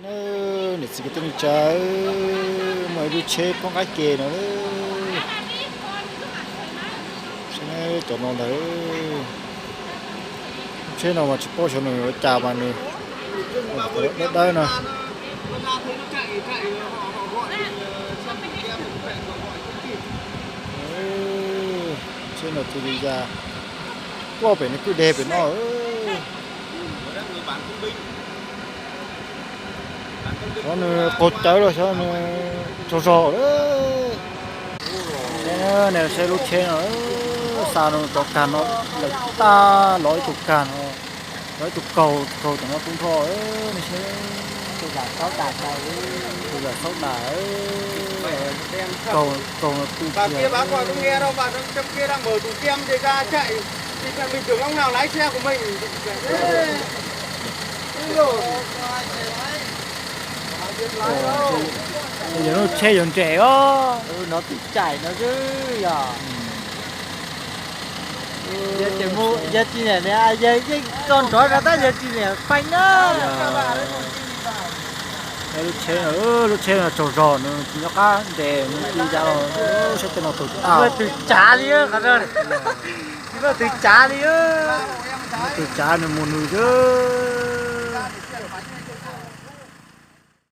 Niam txiv kwv tij neej tsa, muaj ib lub tsheb poob qab ke no. Saib cov no ntag. Lub tsheb no mas tsis paub xyov nws ua cas mas nws dawb dawb no. Tsheb no tus li ya tuaj pem no kwj deg pem no. Xyov nws qaug cawv los xyov nws tsaug zog lawm. Saib lub tsheb no, xa no rov kag no lawm tag, los ib tug kag no, los ib tug kaug, kaug tom no tub nrho. Nej saib, tus yam xaub dam, kaug, kaug no tu kiag. Yog lub tsheb yuav nres os. No twm caim no xwb yog. Yog tsis mus, yog tsis niam, yog yeej tso nrov rau tab yog tsis niam peev na. Lub tsheb, lub tsheb no tsaug zog nws tsis nco qab nres nws li cas los saib tej no tug tag. Twm cav li, twm cav li, twm cav nws mus nws xwb.